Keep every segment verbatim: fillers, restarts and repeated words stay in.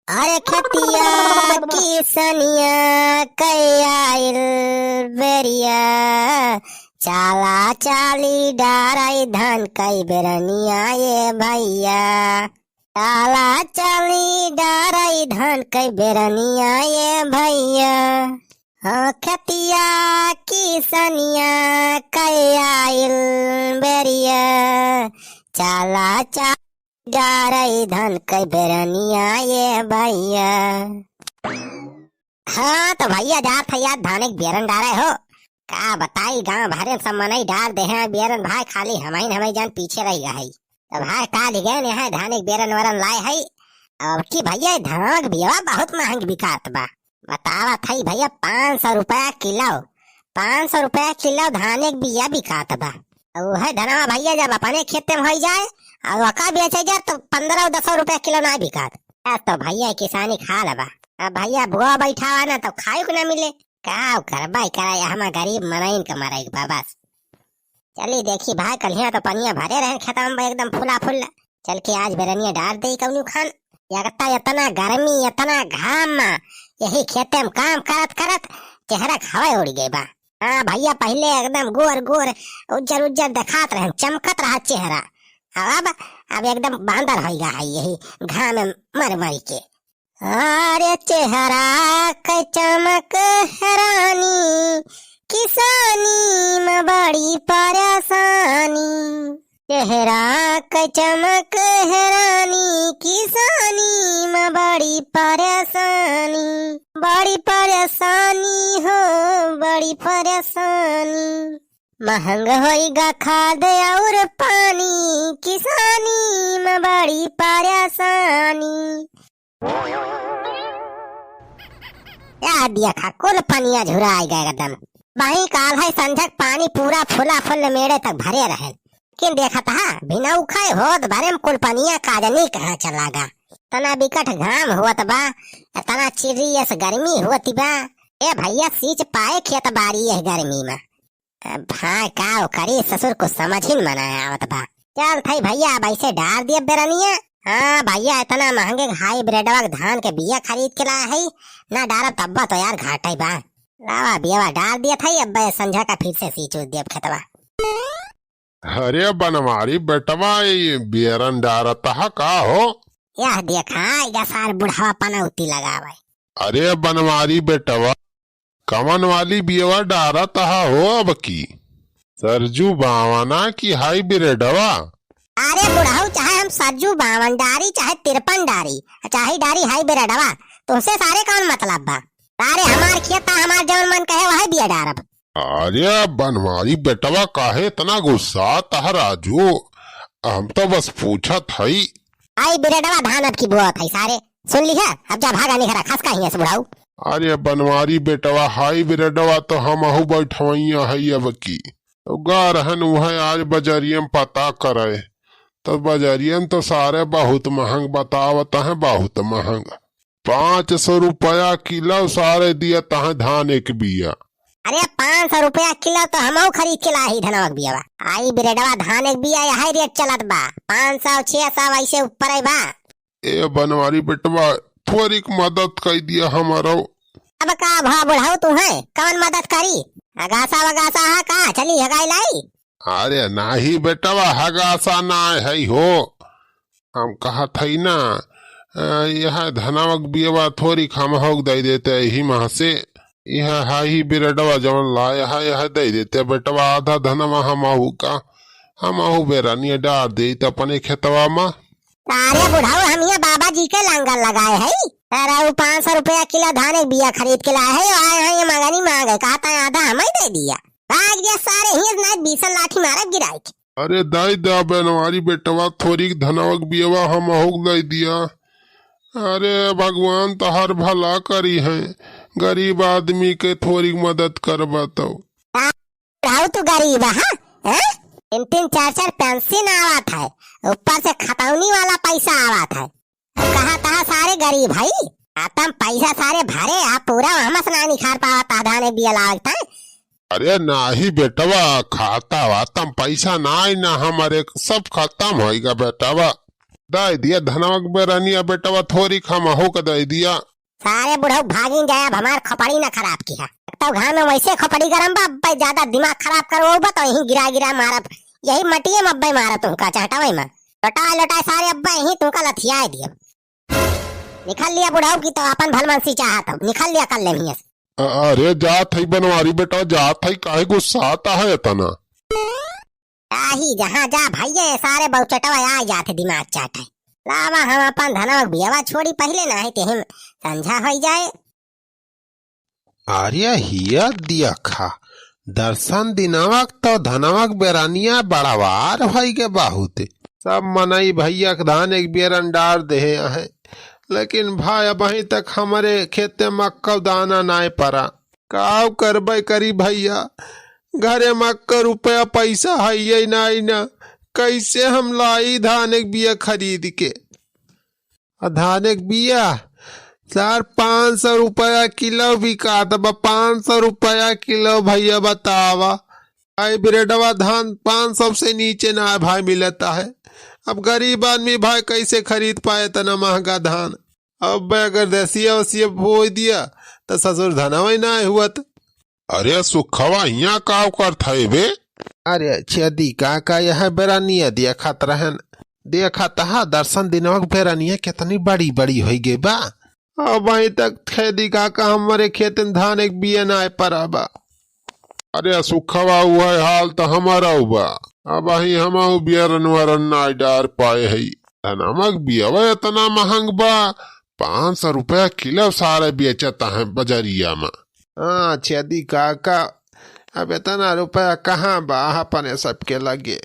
अरे खेतिया किसनिया कै आइल बेरिया, चाला चाली डाराई धान कै बेरनिया ये भैया। चाला चाली डाराई धान कै बेरनिया ये भैया। हाँ, खेतिया किसनिया कै आइल बेरिया, चाला चाली डाराई धान कै बेरनिया ये भैया। हाँ, तो भैया जात है यार, धाने के बेरन डारे हो। का बताई, गाँव भरे सब मनई डार दे हैं बेरन भाई, खाली हमइन हमई जान पीछे रह गए है। तो भाई टाल ही गए हैं, धाने के बेरन वरन लाए है। अब की भैया, धान के बियवा बहुत महंग बिकात बा। बतावत है भैया, पाँच सौ रुपया किलो, पाँच सौ रुपया किलो धाने के बिया बिकात बा। अब वह धनवा भैया जब अपने खेते में हो जाए और वका बेचे जाए तो पन्द्रह दस रुपया किलो ना बिकात। ए तो भैया किसानी खाल बा। अब भैया बुआ बैठावा ना तो खाए को ना मिले। का करबा करा, हम गरीब मनइन के मरे के बा बस। चली देखी भाई, कलिया तो पनिया भरे रहे खेतवा में एकदम फुला फुल। चल के आज बेरनिया डार दे कौनो खान। एक तो इतना गर्मी, इतना घाम मा, यही खेते में काम करत करत चेहरा के हवा उड़ गए बा। हाँ भैया, पहले एकदम गोर गोर, उज्जर उज्जर देखात रहे, चमकत रहा चेहरा। अब, अब एकदम बांदर हो गया है यही घाम में मर मर के। अरे चेहरा के चमक है रानी, किसानी में बड़ी परेशानी। चेहरा के चमक है रानी, किसानी में बड़ी परेशानी। बड़ी परेशानी हो, बड़ी परेशानी। महंग होइगा खाद और पानी, किसानी में बड़ी परेशानी। या देखा, कुल पनिया झुराई गए एकदम। वही काल है संझक पानी पूरा फुला फुल मेड़े तक भरे रहे। किन देखत हा, बिना उखाए होत भरे में कुल पनिया काजनी कहाँ चला गा। तना बिकट घाम होत बा, तना चिर्रियस गर्मी होत बा। ए भैया, सींच पाए खेत बारी यह गर्मी में। अब हाँ, का करी ससुर, कुछ समझ ही न मना आवत बा। चल थई भैया, अब ऐसे डार दिए बेरनिया। हाँ भैया, इतना महंगे हाईब्रिडवा के धान के बिया खरीद के लाया है, ना डारब तब्बा तो यार घाटे बा। लावा बियावा डार दिए थई, अब संझा का फिर से सींच उच दियब खेतवा। अरे बनवारी बेटवा, ये बेरन डारत हा का हो? यह देखा, इगा सार बुढ़ावा पनौती लगावे। अरे बनवारी बेटवा, कवन वाली बियवा डारत हा हो अब की? सरजू बावना की हाईब्रिडवा? अरे बुढ़ऊ, चाहे हम सरजू बावन डारी, चाहे तिरपन डारी, चाहे डारी हाईब्रिडवा, तुमसे सारे कौन मतलब बा? अरे हमार खेत, हमार जौन मन कहे वही बिया डारब। अरे बनवारी बेटवा, काहे इतना गुस्सा तह राजू? हम तो बस पूछत हई। हाईब्रिडवा धान अब की बोअत है सारे। सुन लिहा, अब जा भागा निखरा, खसका हियां से बुढ़ऊ। अरे बनवारी बेटवा, हाईब्रिडवा तो हमहू बैठवैया है अब की। तो गा रहन वह आज बजरिया में पता करे, तो बजरिया में तो सारे बहुत महंग बतावत हैं, बहुत महंग। पाँच सौ रुपया किलो सारे दिया तहाँ धान एक बिया। अरे पाँच सौ रुपया किलो तो हमहू खरीद के लाही धनवा के बियावा। हाईब्रिडवा धान एक बिया यही रेट चलत बा, पाँच सौ छह सौ ऐसे ऊपर है बा। ए बनवारी बेटवा, थोड़ीक मदद कर दिया हमारो। अब का भा बुढ़ऊ तू है, कौन मदद करी? अगासा वगासा है का, चली हगाई लाई? अरे नाही बेटवा, हगासा ना है हो। हम कहत हई ना, अ, यह धनवा के बियवा थोड़ीक हमहू के दे देते यही माह से। यह हाईब्रिडवा जवन लाया है, यह दे देते बेटवा, आधा धनवा हमहू का, हमहू बेरनिया डार देइत अपने खेतवा मा। अरे बुढ़ऊ, हम ये बाबा जी के लांगल लगाए है। अरे वो पाँच सौ रुपया किलो धान एक बिया खरीद के लाए है, आए हैं ये मंगनी मांगे, कहता है आधा हमें दे दिया। भाग जा सारे, हियां से नाहीं बीसन लाठी मारब गिराई के। अरे दाई दा बनवारी बेटवा, थोड़ीक धनवा के बियवा हमहू के दे दिया। अरे भगवान तहार भला करी है, गरीब आदमी के थोड़ीक मदद करबा तो। का बुढ़ऊ तू गरीब है, हैं? तीन तीन चार चार पेंशन आवत है, ऊपर से खतौनी वाला पैसा आवत है। अब कहा तहा सारे गरीब है, आतम पैसा सारे भरे, आप पूरा हमस ना निखार पावत, आधा ने बिया लागत है। अरे नाही बेटवा, खाता वातम पैसा नाही ना, हमारे सब खतम होइगा बेटवा। दइ दिया धनवा क बेरनिया बेटवा, थोरी खमा हो के दइ दिया। सारे बुढ़ऊ भागिन जाए, अब हमार खोपड़ी ना खराब किहा। तो घाम में वैसे खोपड़ी गरम बा, अब्बे ज्यादा दिमाग खराब करवउबा तो यहीं गिरा गिरा मारब, यही मटिए में अब्बे मारब तुमका चहटवे में। लोटाए लोटाए सारे अब्बे यहीं तुमका लथियाए दियब। निकल लिया बुढ़ऊ की तो अपन भलमनसी चाहत हो, निकल लिया कर ले हियां से। अ-, अरे जात है बनवारी बेटा, जात है, काहे गुस्साता है इतना? ताही जहाँ जा भइया, ये सारे बहुचटवा आ जात है दिमाग चाटे। लावा हम अपन धनवा क बियवा छोड़ी पहिले, नाहीं तेहिम संझा होइ जाए। अरे हिया दिया खा, दर्शन दिनवा क तो धनवा क बेरनिया बड़वार होइ गे बहुत। सब मनई भइया क धान एक बेरन डार देहे आहे, लेकिन भाई अबहीं तक हमरे खेते मक्का दाना नाय परा। काव करबै करी भइया, घरे में अक्का रुपया पैसा हइये नाई ना, कैसे हम लाई धान एक बिया खरीद के? आ धान एक बिया सार पाँच सौ रुपया किलो बिकात बा, पाँच सौ रुपया किलो भइया बतावा। हाइब्रिडवा धान पाँच सौ से नीचे ना भाई मिलता है। अब गरीब आदमी भाई कैसे खरीद पाए इतना महंगा धान? अब अगर देसिया ओसिया बोइ दिया, त ससुर धनवइ नाहीं हुअत। अरे सुखवा, हियाँ काव करत है बे? अरे छेदी काका, यह बेरनिया देखत रहन। देखत हा, दर्शन दिनवा क बेरनिया कितनी बड़ी बड़ी होइ गई बा। अबहीं तक छेदी काका हमरे खेत में धान एक बिया नाहीं परा बा। अरे सुखवा, उहइ हाल त हमरउ बा। अबहीं हमहू बियरन वरन नाहीं डार पाए हई। धनवा क बियवा इतना महंग बा, पाँच सौ रुपया किलो सारे बेचत हैं बजरिया में। हाँ छेदी काका, अब इतना रुपया कहाँ बा अपने सबके लगे?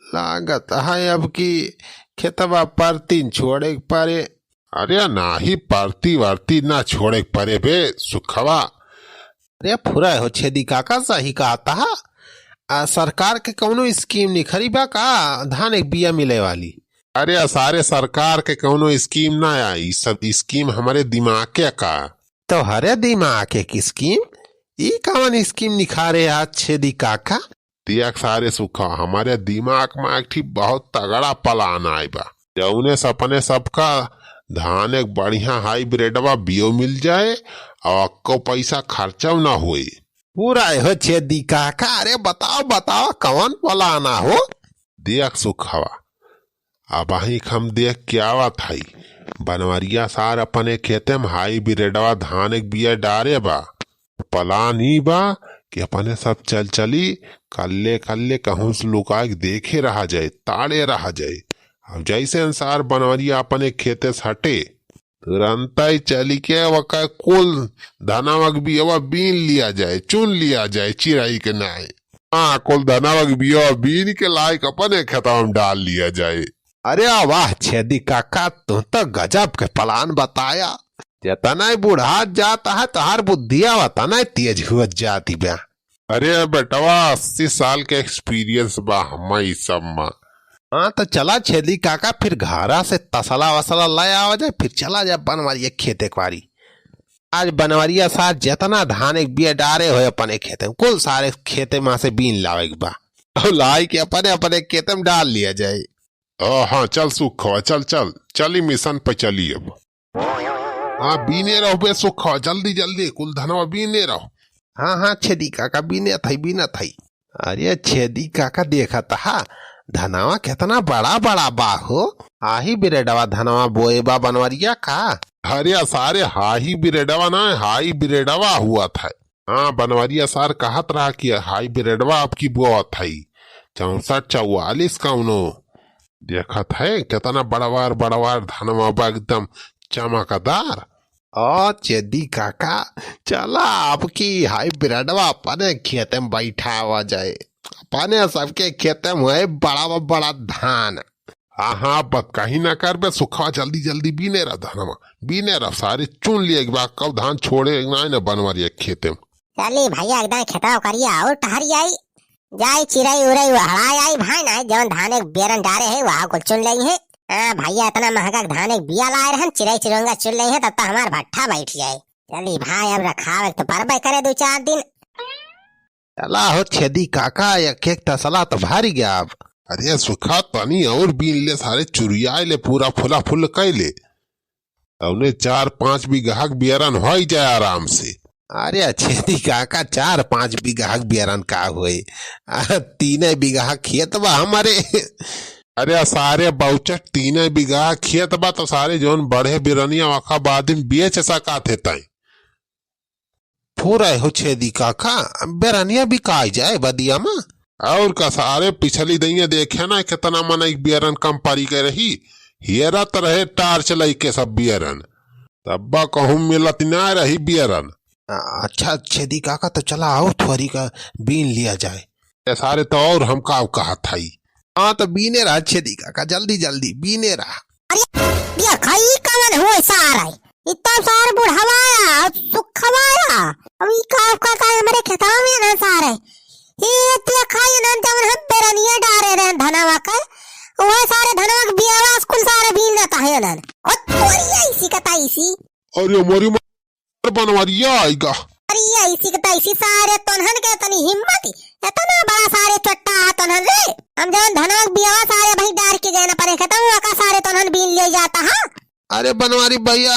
लागत है अब की खेतवा परतीन छोड़े के परे। अरे नाहीं, परती वरती ना छोड़े के परे बे सुखवा। अरे फुरा हो छेदी काका, सही कहत हा। आ, सरकार के कउनो scheme निखरी बा का धान एक बिया मिले वाली? अरे सारे, सरकार के कउनो scheme ना आई, सब scheme हमरे दिमाग के का। तोहरे दिमाग के scheme? ई कवन scheme निखारे आज छेदी काका? देख सारे सुखा, हमरे दिमाग में एक ठी बहुत तगड़ा plan आए बा, जउने से अपने सबका धान एक बढ़िया हाइब्रिडवा बियो मिल जाए अउर अक्को पैसा खर्चव ना होए। पूरा हो छेदी काका, अरे बताओ बताओ कवन plan हो? देख सुखवा, अबहीं हम देख के आवत हई, बनवरिया सार अपने खेते में हाइब्रिडवा धान एक बिया डारे बा। Plan ई बा कि अपने सब चल चली, कल्ले कल्ले कहूँ से लुकाए के देखे रहा जाए, ताड़े रहा जाए। अब जैसे अनुसार बनवरिया अपने खेते से हटे, तुरंतइ चली के ओकर कुल धनवा के बियवा बीन लिया जाए, चुन लिया जाए, चिरई के नाय। हाँ, कुल धनवा के बियवा बीन के लाइके अपने खेतवा में डाल लिया जाए। अरे वाह छेदी काका, तू तो गजब के plan बताया। जेतना ही बुढ़ात जात है, तोहार बुद्धिया ओतना ही तेज हुअत जाती बा। अरे बेटवा, अस्सी साल के experience बा हम्मा ई सब मा। हाँ, तो चला छेदी काका, फिर घरा से तसला वसला ले आवा जाए, फिर चला जाए बनवरिया खेते के बारी। आज बनवरिया सार जेतना धान एक बिया डारे होए अपने खेते में, कुल सारे खेते मा से बीन लावे के बा। और लाई के अपने, अपने खेते में डाल लिया जाए। ओ हाँ, चल सुखवा, चल, चल, चली mission पे चली अब। हाँ, बीने रहो बे सुखवा, जल्दी, जल्दी, कुल धनवा बीने रहो। हाँ, हाँ, छेदी काका, बीने थई, बीने थई। अरे, छेदी काका, देखत हा, धनवा केतना बड़ा, बड़ा बा हो। हाही बिरेडवा धनवा बोए बा बनवरिया का? अरे, सारे हाही बिरेडवा ना, हाई बिरेडवा हुआ था। हाँ, बनवरिया सार कहत रहा कि हाई बिरेडवा आपकी बोअत हई, चौसठ चौवालीस कौनो। देखत है, केतना बड़वार, बड़वार धनवा बा, एकदम चमकदार। ओ चेदी काका, चला आपकी हाई बिरेडवा अपने खेते में बैठावा जाए। अपने सबके खेते में है बड़ा, बड़ा धान। हाँ, हाँ, बतकही ना करबे, सुखवा जल्दी, जल्दी बीने रह धनवा, बीने रह, सारे चुन लिए एक बार, कब धान छोड़े ना, ना बनवरिया खेते में। चली भैया, एकदम खेतवा करिया और टहरी आई। जाई चिरई उरई उहड़ाई आई भाई, नाहीं जौन धान एक बेरन डारे है, वहाँ कुल चुन लेई है। हाँ भैया, इतना महंगा धान एक बिया लाए रहन, चिरई चिरंगा चुन लेई है, तब तो हमार भट्ठा बैठ जाए। चली भाई, अब रखावे तो परबे करे दो चार दिन। चला हो छेदी काका, एक एक तसला तो भारी गया अब। अरे सुखा, तनी और बीन ले सारे, चुरियाए ले, पूरा फुला फुल कइ ले। तउने चार पाँच बीघा क बियरन होइ जाए आराम से। अरे छेदी काका, चार पाँच बीघा क बियरन का होई? आ, तीने बीघा खेत बा हमरे। अरे सारे बाउचट, तीने बीघा खेत बा तो सारे जौन बढ़े बिरनिया वका बाद में बेच सकात है तैं। फुरै हो छेदी काका, बेरनिया बिकाई जाए बदिया मा। और का सारे, पिछली दइया देखे ना कितना मनई बियरन कम परी गए रही, हेरत रहे टार्च लइके सब बियरन, तब्बा कहूँ मिलत ना रही बियरन। आ, अच्छा छेदी काका, तो चला आओ थोरी का बीन लिया जाए। ए सारे, तो और हम का कहत हई? हाँ, तो बीने रहा छेदी काका, जल्दी जल्दी बीने रहा। अरे, देखा ई कवन हुए सारे? ई तो सार बुढ़वाया, सुखवाया। अब ई का कहता है हमरे खेतवा में ना सारे? ये देखा ये ना जवन हम बेरनिया डारे रहे धनवा के, वह सारे धनवा के बियावा स्कूल सारे बीन लेता है ना। ओ तोरी ऐसी का तैसी। अरे हमारी मार बनवारिया आएगा। अरे ऐसी का तैसी सारे तोनहन के तनी हिम्मत, इतना बड़ा सारे चोट्टा है तोनहन रे। हम जवन धनवा के बियावा सारे भाई डार के गए ना परे खेतवा का सारे तोनहन बीन ले जाता है। अरे बनवारी भैया,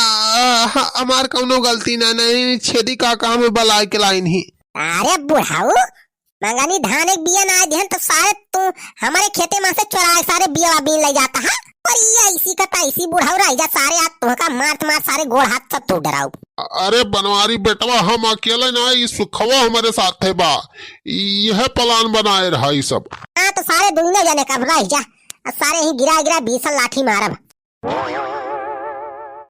ह-, हमार कौनो गलती ना, नहीं, छेदी काका हमें बलाए के लाइन ही। अरे बुढ़ाऊ, मंगनी धान एक बिया ना दिहन तो सारे तू हमारे खेते में से चोराए सारे बिया बीन ले जाता है। और ये ऐसी का तैसी बुढ़ाऊ रह जा सारे, आज तुहका मार मार सारे गोड़ हाथ सब तोड़ डराऊ। अरे बनवारी बेटवा, हम अकेले ना, ई सुखवा हमारे साथे बा, यह प्लान बनाए रहा ई सब। हाँ तो सारे दुनिया जाने कब रह जा, आ सारे ही गिरा गिरा बीसन लाठी मारब।